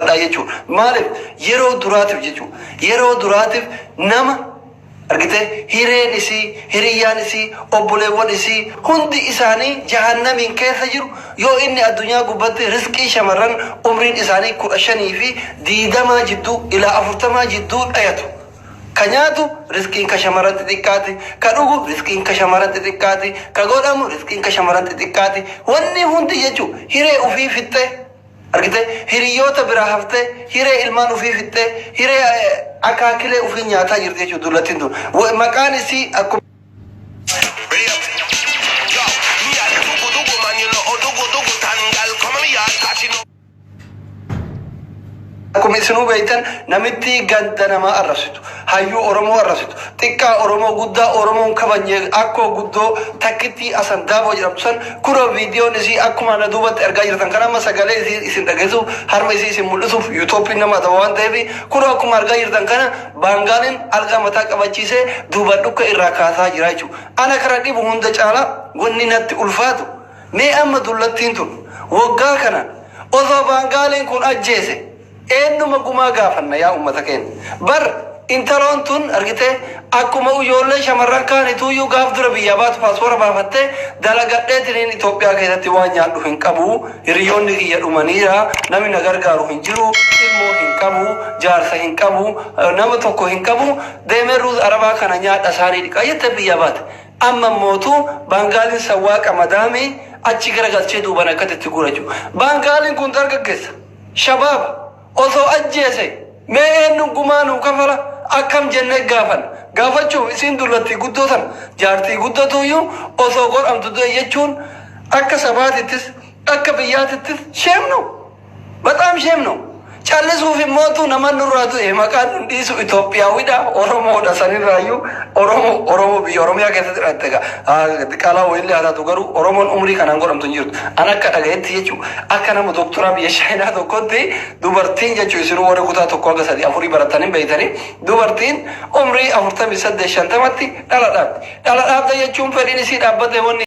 Dha jechuudha. Maaliif yeroo duraatiif jechuudha. Yeroo duraatiif nama argite hireen isii, hiriyyaan isii, obboleewwan isii hundi isaanii jahannamiin keessa jiru yoo inni addunyaa gubbatti rizqii shamarran umriin isaanii 15 fi 20 jidduu ilaa 40 jidduu dhayatu. Ka nyaatu rizqiin ka shamarran xixiqqaati, ka dhugu rizqiin ka shamarran xixiqqaati, ka godhamu rizqiin ka shamarran xixiqqaati. Wanni hundi jechuudha hiree ufii fixxee Argitee hiriyyoota biraa haftee hiree ilmaan ufii fixxee hiree akaakilee ufii nyaataa jirti jechuudha dullattiin tun. Maqaan isii akkuma. Ready up. Yo, me a dugu dugu man, you know, oh dugu dugu tan gal, come on me yard, catching up. Akkuma isinuu beektan namittii ganda namaa arrabsitu, hayyuu Oromoo arrabsitu, xiqqaa Oromoo guddaa Oromoon kabajne akkoo guddoo takkittii Asan Daaboo jedhamtu san kunoo viidiyoon isii akkuma na duubatti argaa jirtan kan amma sagalee isii isin dhageessuuf harma isii isin mul'isuuf yuutooppiin nama adaba waan ta'eef kunoo akkuma argaa jirtan kana baangaaliin algaa mataa qabachiisee duuban dhukka irraa kaasaa jira jechuudha. Ana kana dhibu hunda caalaa wanni natti ulfaatu Mee amma dullattiin tun waggaa kana osoo baangaaliin kun ajjeese eennuma gumaa gaafanna yaa ummata keenya. Bar intaloon tun argitee akkuma ijoollee shamarran kaanituuyyuu gaaf dura biyyaa baatu paaspoora baafattee dalagadheetiniin Itoophiyaa keessatti waan nyaadhu hin qabu hiriyoonni kiyya dhumaniira namni na gargaaru hin jiru ilmoo hin qabu jaarsa hin qabu nama tokko hin qabu deemee ruuz arabaa kana nyaadha isaanii dhiqaa jettee biyyaa baate. Amma mootu Baangaaliin sawwaaqa madaamii achi garagalchee duuban akkatti itti guura jechuudha. Baangaaliin kun dargaggeessa. Shabaaba. Osoo ajjeese mee eenyu gumaa nuu kafala akkam jennee gaafanna. Gaafachuuf isiin dullattii guddoo tana jaartii guddatuuyyuu osoo godhamtu du'e jechuun akka sabaatittis akka biyyaatittis shame no. Bexaam shame no. Callisuuf immootu nama nurraa du'e maqaan nun dhiisu Itoophiyaawidha Oromoodha sanirraayyuu Oromoo Oromoo biyya Oromiyaa keessatti dhalatte egaa diqaalaa wayillee haa taatu garuu Oromoon umrii kanaan godhamtu hin jirtu. An akka dhagayetti jechuu akka nama doktoraa biyya Chaayinaa tokkotti dubartiin jechuu isinuu warri kutaa tokko haga sadii afurii baratan hin beektanii dubartiin umrii 48 50tti dhala dhaabdi. Dhala dhaabda jechuun fedhiin isii dhaabbate wanni.